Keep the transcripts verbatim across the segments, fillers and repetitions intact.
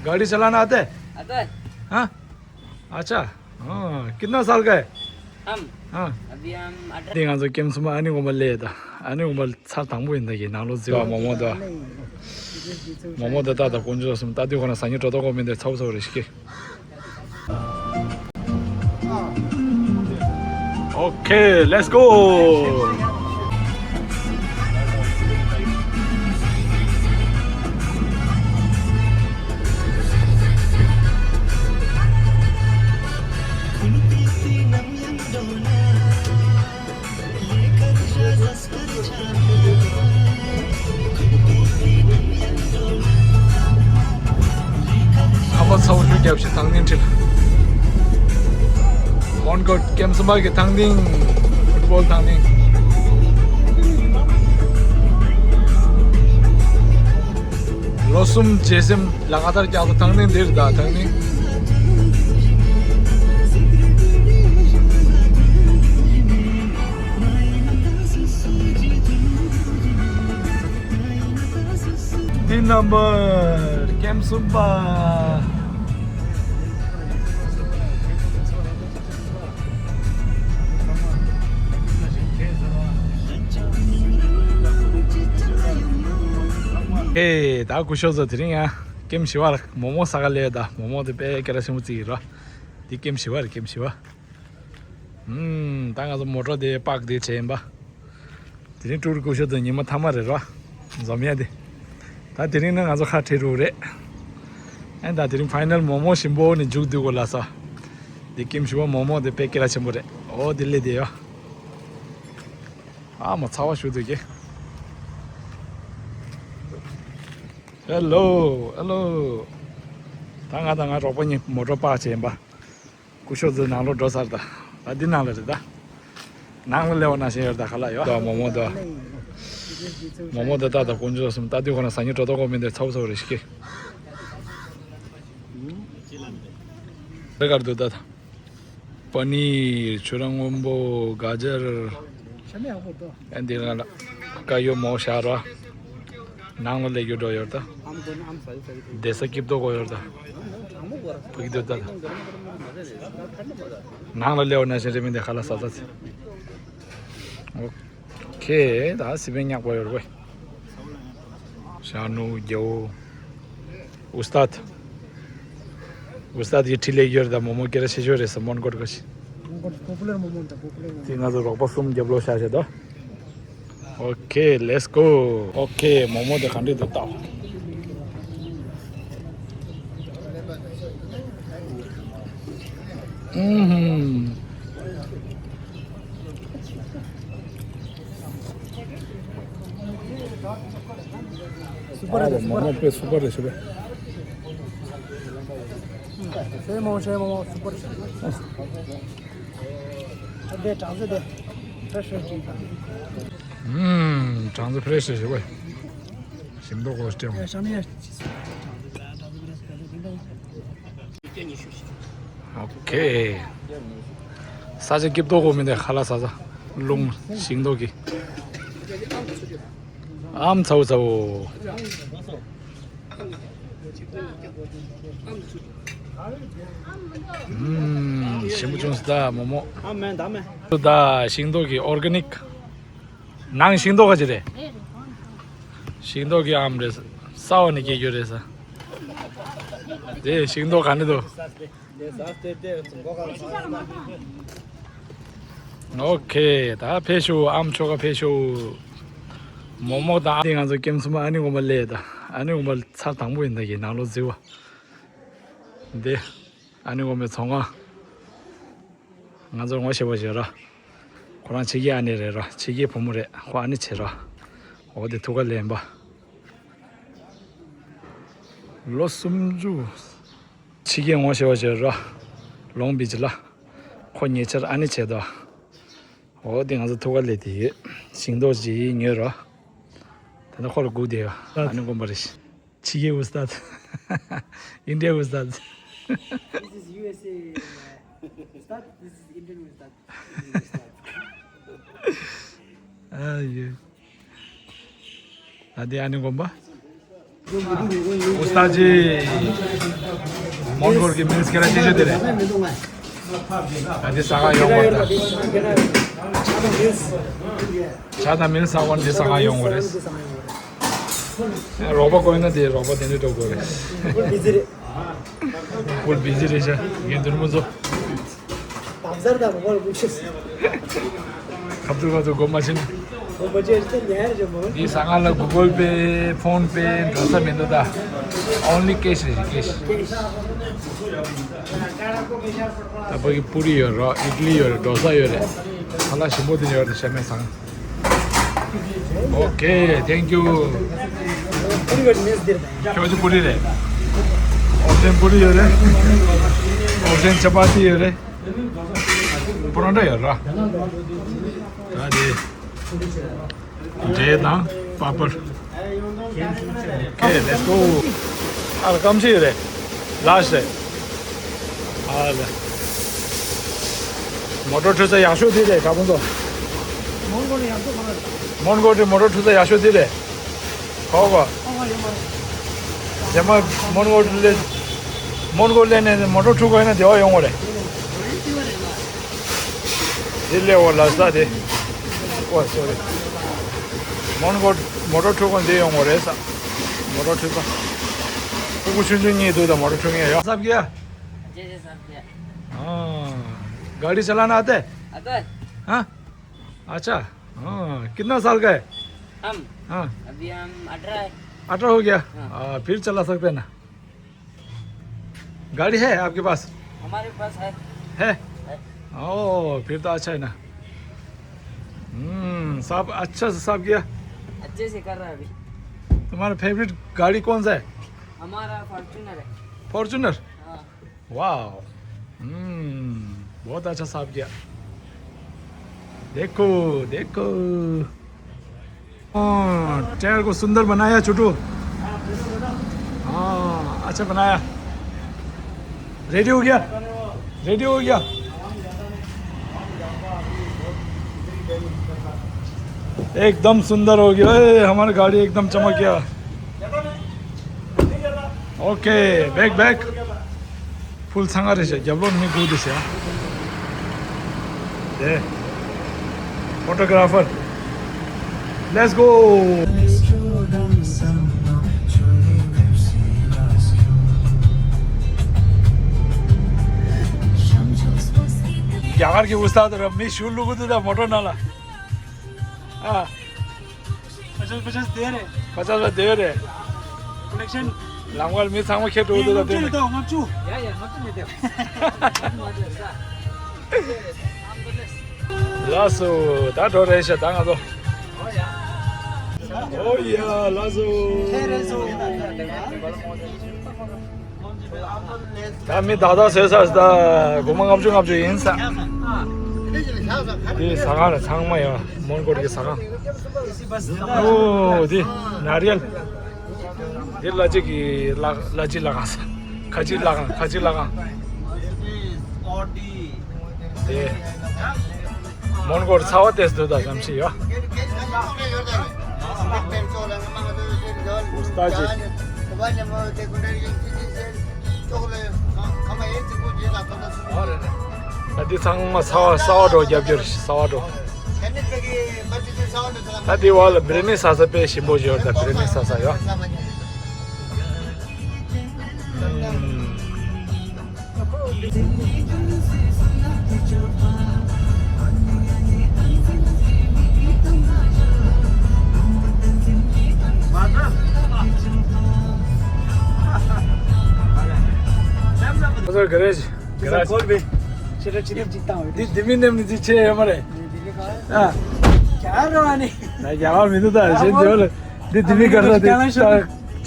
गाड़ी चलाना आता है? आता है। हाँ? अच्छा। हाँ, कितना साल का है? हम? हाँ। अभी हम अठारह। དེ་ང་ཚོ་ཀེམ་སུམ་པ་ཨ་ནི་དགོན་པ་སླེབས་ད། ཨ་ནི་དགོན་པ་ཚར་དང་པོ་ཡིན་ད་གི་ནང་ལོགས་འཛུལ་བ། མོག་མོག་ད། མོག་མོག་ད་ད་ད་དཀོན་མཆོག་གསུམ་ད་དུས་ཁོ་ན་ཟ་སྙིང་འདོད་མདོག་ཁ་པོ་མི་འདུག་ཚ་བོ་ཚ་བོ་རེད་ཤག Okay, let's go. ཁ་པར་ཚ་བོ་ཞུ་རྒྱབ་ཤི་དང་ནིང་ཁྲིད། མོན་གྷོ་ཀེམ་སུམ་པ་གི་དང་ནིང་། ཕུཊ་བོལ་དང་ནིང་། ལོ་གསུམ་རྗེས་སེམས་ལ་ང་ལྟར་རྒྱག་ཏུ་དང་ནིང་འདིར་ད་དང་ནིང་། འདི་རྣམ་པར་ཀེམ་སུམ་པ། ཨེ་ད་སྐུ་ཞབས་ཚོ་དེ་རིང་ཡང་ཀེམ་བཞི་པ་ལ་མོག་མོག་ཟ་ག་སླེབས་ད། མོག་མོག་དེ་དཔེ་སྐད་གྲགས་ཆེན་པོ་བརྩི་ཡི་ར། འདི་ཀེམ་བཞི་པ་རེད། ཀེམ་བཞི་པ། ཨུམ། ད་ང་ཚོ་མོ་ཊ་དེ་པག་དེ་བྱས་ཡིན་པ། དེ་རིང་ཀྲུའུ་རི་སྐུ་ཞབས་དེ་ཉི་མ་མཐའ་མ་རེད་ར། འཛོམས་ཡ་དེ། ད་དེ་རིང་ནི་ང་ཚོ་ཁ་བྲལ་རུ་རེད། ཨེ་ད་དེ་རིང་ཕའི་ནལ་མོག་མོག་ཞིམ་པོ་ནི་མཇུག་བསྡུ་དགོས་ལ་ས། འདི་ཀེམ་བཞི་པ་མོག་མོག་དེ་དཔེ་སྐད་གྲགས་ཆེན་པོ་རེད། ཨོ་དེ་ལས་དེ་ཡ། ཨ་མ་ཚ་བ་ཞུ་འདུག་གི། ཧེ་ལོ། ཧེ་ལོ། ད་ང་དང་ང་རོགས་པ་གཉིས་མོ་ཊ་པག་བྱས་ཡིན་པ། སྐུ་ཞབས་ཚོའི་ནང་ལོགས་འགྲོ་ཚར་ད། ད་འདི་ནང་ལ་རེད་ད། ནང་ལ་སླེབས་པ་ནང་བཞིན་ཡོད་ད། ཁ་ལག་ཡོད་ད། མོག་མོག་ད། མོག་མོག་ད་ད་ད་དཀོན་མཆོག་གསུམ་ད་དུས་ཁོ་ན་ཟ་སྙིང་འདོད་མདོག་ཁ་པོ་མི་འདུག་ཚ་བོ་ཚ་བོ་རེད་ཤག་གི། དེ་གར་འདུག་ད་ད། པ་ནིར། ཆུ་ར་སྔོན་པོ། ག་ཇར། ཨ་འདི་ང་ལ་དཀར་ཡོལ་མོག་ཤ་ར། ནང་ལ་སླེབས་རྒྱུ་འགྲོ་ཡོད་ད། བསྡད་ས་སྐྱིད་མདོག་གོ་ཡོད་ད། ཕ་གི་འདོད་ད། ནང་ལ་སླེབས་པ་ནང་བཞིན་རེད་མི་འདི་ཁ་ལག་ཟ་ས་ཚེ། ཨོ་ཁེ། ད་སི་པན་ཉག་པ་ཡོད་རེད་པས། ཤ་ནུ་རྒྱ་བོ། ཨུ་སྟཱད། ཨུ་སྟཱད་ཀྱི་འཕྲིན་ལས་ཡོད་རེད་ད། མོག་མོག་སྐད་གྲགས་ཆེ་ཤོས་རེད་ས་མོན་གྷོ་གི། Popular མོག་མོག་ད། Popular མོག་མོག། དེ་ང་ཚོ་རོགས་པ་གསུམ་རྒྱབ་ལོགས་བཞག་བྱས་ད། ཨོ་ཁེ། ལེཊ་སི་གོ། ཨོ་ཁེ། མོག་མོག་དེ་ག་འདྲས་འདུག་ལྟ། ཨུམ། སུ་པར་རེད། སུ་པར། མོག་མོག་དཔེ་སུ་པར་རེད་ཤི་བས། ཤེ་མོ་ཤེ་མོ་སུ་པར་རེད། ཨ་དེ་གྲང་ཚོད་དེ་ཕེ་ཤོན་ཅིག་དང་། ཨུམ། གྲང་ཚོད་ཕེ་ཤོན་ཤི་བས། ཞིམ་མདོག་གོ་སྤྲེའུ། ཨེ་ཤ་ནི་ཡ། ཨོ་ཁེ། ས་ཆ་སྐྱིད་མདོག་གོ་མི་འདི་ཁ་ལག་ཟ་ས། རླུང་ཞིམ་མདོག་གི། ཨམ་ཚ་བོ་ཚ་བོ། ཨུམ། ཞིམ་པོ་བྱུང་སོང་ད་མོག་མོག་ཨ་མེན་ད་མེན། ད་ཞིམ་མདོག་གི་ཨོར་ག་ནིག་ནང་ཞིང་མདོག་ག་ཅི་རེད། ཞིང་མདོག་གི་ཨམ་རེད། ས་འོག་ནས་སྐྱེ་རྒྱུ་རེད་ས། དེ་ཞིང་མདོག་ག་ནས་འདུག་ཨོ་ཁེ། ད་ཕེབས་ཤོག་ཨམ་ཆོ་ག་ཕེབས་ཤོག་མོག་མོག་དང་། དེ་ང་ཚོ་ཀེམ་སུམ་པ་ཨ་ནི་དགོན་པ་སླེབས་ད། ཨ་ནི་དགོན་པ་ཚར་དང་པོ་ཡིན་ད་གི་ནང་ལོགས་འཛུལ་བ། འདི་ཨ་ནི་དགོན་པའི་ཚོང་ཁང་། ང་ཚོ་ངོ་ཤེས་པ་ཞིག་ར། ཁོ་རང་ཕྱི་རྒྱལ་ཨ་ནེ་རེད་ར། ཕྱི་རྒྱལ་བུ་མོ་རེད། ཁོ་ཨ་ནེ་བྱེད་ར། འོ་དེ་ཐུག་ག་ལེན་པ། ལོ་སུམ་ཅུ། ཕྱི་རྒྱལ་ངོ་ཤེས་པ་ཞིག་ར། ལོང་བི་ཆི་ལ། ཁོ་ཉེ་ཆར་ཨ་ནེ་བྱེད་དོ། འོ་དེ་ང་ཚོ་ཐུག་ག་ལེ་དེ་ཡོད། ཞིང་མདོག་ཅིག་ཉོས་ར། ད་ནི་ཁོ་ལ་སྒུག་བསྡད་ཡོད། ཨ་ནེ་དགོན་པ་རེད། ཕྱི་རྒྱལ་ཨུ་སྟཱད། ཨིན་ཌི་ཡ་ཨུ་སྟཱད། This is U S A Ustad, this is Indian Ustad. ཨ་ཡེ། ད་དེ་ཨ་ནེ་དགོན་པ། ཨུ་སྟ་ཇི། མོན་གྷོལ་གྱི་མིལ་སི་ཁྱེད་རང་ཅི་ཞིག་དེ་རེད། ཨ་འདི་ཟ་ག་ཡོང་བ་ད། ཇ་དང་མིལ་ཟ་བ་འདི་ཟ་ག་ཡོང་བ་རེད། རོགས་པ་དགོས་ན་དེ་རོགས་པ་དེ་འདྲ་འགྲོ་དགོས་རེད། ཕུལ་བི་ཟི་རེད་ཤག་ངས་འདུན་མོ་ཚོ། བམ་སར་དང་མོ་ལ་ཀུ་ཤིས། ཁབ་ཏུ་ཁབ་ཏུ་སྒོ་མ་ཕྱིན། སྒོ་མ་ཕྱིན་ཏེ་ཉལ་རེ་མོ། འདི་ཟ་ཁང་ལ་གུ་གོལ་པེ། ཕོན་པེ། འགྲོ་ས་མི་འདུག་ད། Only cash རེད། cash། ད་ཕ་གི་པུ་རི་ཡོད་རེད། ཨིཌ་ལི་ཡོད་རེད། འགྲོ་ས་ཡོད་རེད། ཁ་ལག་ཞིམ་པོ་དེ་ཡོད་རེད། ཤ་མེད་ཟ་ཁང་། Okay, thank you. ཁྱོད་ཚོ་པུ་རི་རེད། ཨོབ་ཤན་པུ་རི་ཡོད་རེད། ཨོབ་ཤན་ཅ་པ་ཏི་ཡོད་རེད། པོ་རོ་ཊ་ཡོད་ར། ད་དེ་འབྲས་དང་པ་པར། Okay, let's go. ཨ་ར་སྐམ་ཤི་ཡོད་རེད། ལ་ཤི་རེད། ཨ་ལ། མོ་ཊ་འཁྲུད་ས་ཡག་ཤོས་དེ་རེད། དྲ་དཔོན་ཚོ། མོན་གྷོ་ལ་ཡག་ཤོས་ག་རེ་རེད། མོན་གྷོ་དེ་མོ་ཊ་འཁྲུད་ས་ཡག་ཤོས་དེ་རེད། གོ་གོ། རྗེས་མ་མོན་གྷོ་ལ། མོན་གྷོ་ལ་ནས་མོ་ཊ་འཁྲུད་དགོས་ན་དེ་བ་ཡོང་གི་རེད། དེ་ལས་འོ་ལ་ས་དེ། ཨོ་སོ་རི། མོན་གྷོ་མོ་ཊ་འཁྲུད་དགོས་འདི་ཡོང་གི་རེད་ས། མོ་ཊ་འཁྲུད་ས། ཕྲུ་གུ་ཆུང་ཆུང་གཉིས་འདུག་ད་མོ་ཊ་འཁྲུད་མཁན་ཡོད། सब किया? जी, जी, सब किया। हाँ, गाड़ी चलाना आता है? आता है। हाँ? अच्छा। हाँ, कितना साल का है? हम? हाँ। अभी हम अठारह है। अठारह हो गया? हाँ। हाँ, फिर चला सकते हैं ना। गाड़ी है आपके पास? हमारे पास है। है? है। ओ, फिर तो अच्छा है ना। हम्म, साफ, अच्छा से साफ किया। अच्छे से कर रहा है अभी। तुम्हारा फेवरेट गाड़ी कौन सा है? हमारा फॉर्च्यूनर है। फॉर्च्यूनर? हाँ। वाह। हम्म, बहुत अच्छा साफ किया। देखो, देखो। हाँ, टायर को सुंदर बनाया छोटू। हाँ, अच्छा बनाया। रेडी हो गया? रेडी हो गया? एकदम सुंदर हो गया। ए, हमारी गाड़ी एकदम चमक गया। OK, back, back. Full ཚང་ང་རེད་ཤག་རྒྱབ་ལོགས་མི་དགོས་འདུག་ཤག་དེ། Photographer. Let's go. རྒྱ་གར་གྱི་ཨུ་སྟཱད་ར་མི་ཞུ་བླུག་གི་འདུག་ད་མོ་ཊ་ནང་ལ། ཨ། पचास पचास दे रहे। पचास में दे रहे। कलेक्शन। ལམ་ཁར་མི་ཚང་མ་ཁྱེར་འགྲོ་འདུག་ད་དེ་ནས། ཡ་ཡ་ང་ཚོ་མི་དེ། ལགས་སོ། ད་འགྲོ་རན་ཤག་ད་ང་ཚོ། ཨོ་ཡ་ལགས་སོ། ད་མི་དག་དག་བཟོས་ཚར་ད། སྒོར་མོ་ལྔ་བཅུ་ལྔ་བཅུ་ཡིན་ས། འདི་ཟ་ཁང་རེད། ཚང་མ་ཡོད། མོན་གྷོ་གི་ཟ་ཁང་། ཨོ་འདི་ནཱ་རི་ཡལ། འདི་གླ་སྤྱི་གི་གླ་གླ་སྤྱི་གླ་ཁང་ས། ཁ་ཆེའི་གླ་ཁང་། ཁ་ཆེའི་གླ་ཁང་། དེ། མོན་གྷོར་ཚ་བ་ཏོག་ཙམ་འདུག་ད་བསམ་ཤེས་ཡོད། ཨུ་སྟཱད་ཇི། ད་འདི་ཚང་མ་ཚ་བ་ཚ་བ་འགྲོ་རྒྱབ་སྐྱོར་ཚ་བ་འགྲོ། ད་འདི་བ་ལ་བི་རི་ནི་ཟ་ས་དཔེ་ཞིམ་པོ་ཡོད། ད་བི་རི་ནི་ཟ་ས་ཡོད། ཁོ་ཚོར་ག་རེ་ག་རེ་ཁོལ་བས་ཕྱི་དྲོ་ཕྱི་དེབ་ཅིག་བཏང་བས། འདི་འདི་མི་ནེམ་ནི་ཅི་ཆེ་ཡོད་མ་རེད། ཨ། རྒྱ་རོ་ཨ་ནི། ད་རྒྱ་གར་མི་འདུག་ད་གཞན་འདི་བ་ལ་འདི་འདི་མི་ག་ས་འདི་ད།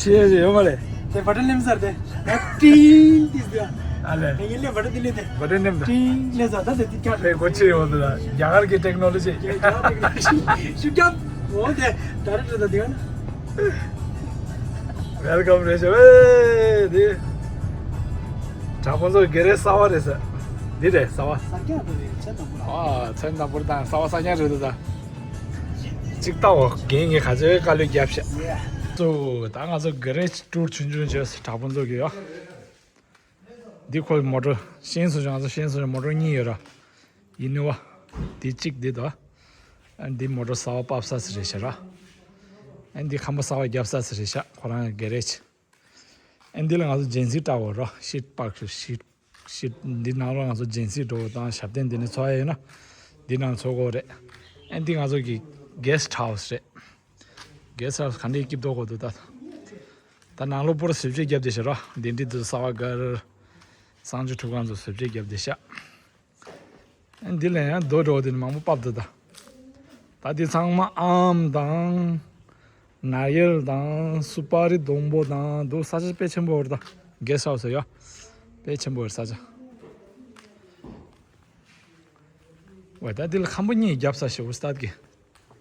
ཆེ་ཡོད་མ་རེད། དེ་བ་ཏྲ་ལེམ་ཟེར་དེ། ད་ཏིང་ཏིང་ཟེར། ཨ་ལེ། དེ་ཡིན་ལེ་བ་ཏྲ་དེ་ལེ་དེ། བ་ཏྲ་ནེམ་ད། ཏིང་ལེ་ཟེར་ད་དེ་ཏི་ཀ་དེ་གོ་ཆེ་ཡོད་འདུག་ད། རྒྱ་གར་གྱི་ཊེག་ནོ་ལོ་ཇི། རྒྱ་གར་ཊེག་ནོ་ལོ་ཇི། ཤུགས་རྒྱབ། འོ་དེ་ད་རེད་ད་དེ་ག་ན། Welcome རེད་ཤག་ཨེ་དེ། དྲ་དཔོན་ཚོ་གེ་རེ་གསར་བ་རེད་ཟེར། འདི་རེད་གསར་བ། གསར་རྐྱང་དེ་རེད་ཚེ་དང་པོ་ལ། ཨ་ཚེ་དང་པོ་དང་གསར་བ་གསར་རྐྱང་རེད་འདུག་ད། གཅིག་ལྟ་འོ་རྒན་གྱིས་ག་ཚོད་དཀའ་ལས་བརྒྱབ་ཤག་ཡ། ཚོ་ད་ང་ཚོ་གྷ་རེཇ་ཊུར་ཆུང་ཆུང་བྱས་དྲག་པོ་ཚོ་གི་ཡོད། འདི་ཁོའི་མོ་ཊ་ཤེས་སོང་། ང་ཚོ་ཤེས་སོང་། མོ་ཊ་གཉིས་ཡོད་ར། ཡིན་ནི་བ། འདི་གཅིག་འདི་དང་། ཨ་འདི་མོ་ཊ་གསར་པ་ཕབ་ས་ཟེར་རེད་ཤག་ར། ཨ་འདི་ཁང་པ་གསར་པ་རྒྱབ་ས་ཟེར་རེད་ཤག་ཁོ་རང་གི་གྷ་རེཇ། ཨ་འདི་ལ་ང་ཚོ་ཇེན་སི་བཀྲ་བོ་ར། ཤིཊ་པག་ཤིཊ། ཤིཊ། འདི་ནང་ལ་ང་ཚོ་ཇེན་སི་འགྲོ་དང་ཞབས་བརྟན་འདི་ནས་འཚོ་ཡ་ཡོད་ན། འདི་ནང་འཚོ་དགོས་རེད། ཨ་འདི་ང་ཚོ་གི་གྷེ་སི་ཊི་ཧའུ་སི་རེད། གྷེ་སི་ཊི་ཧའུ་སི་ག་འདྲས་སྐྱིད་མདོག་གོ་འདུག་ད། ད་ནང་ལོགས་པོ་ར་བཟོ་བཅོས་བརྒྱབ་བསྡད་ཤག་ར། འདི་འདྲས་འདུག་གསར་པ་སྒར། གསང་སྤྱོད་ཁྲུས་ཁང་ཚོ་བཟོ་བཅོས་བརྒྱབ་བསྡད་ཤག་འདི་ལ་ཡང་རྡོ་འགྲོ་བ་དེ་ནི་མང་པོ་ཕབ་འདུག་ད། ད་འདི་ཚང་མ་ཨམ་དང་། ན་ཡལ་དང་། སུ་པ་རི་སྡོང་པོ་དང་འདུག་ས་ཆ་དཔེ་ཆེན་པོ་རེད་ད། གྷེ་སི་ཊི་ཧའུ་སི་ཡ། དཔེ་ཆེན་པོ་རེད་ས་ཆ། ཝེ་ད་འདི་ལ་ཁང་པ་གཉིས་རྒྱབ་ས་ཞེ་པོ་སྟ་གི།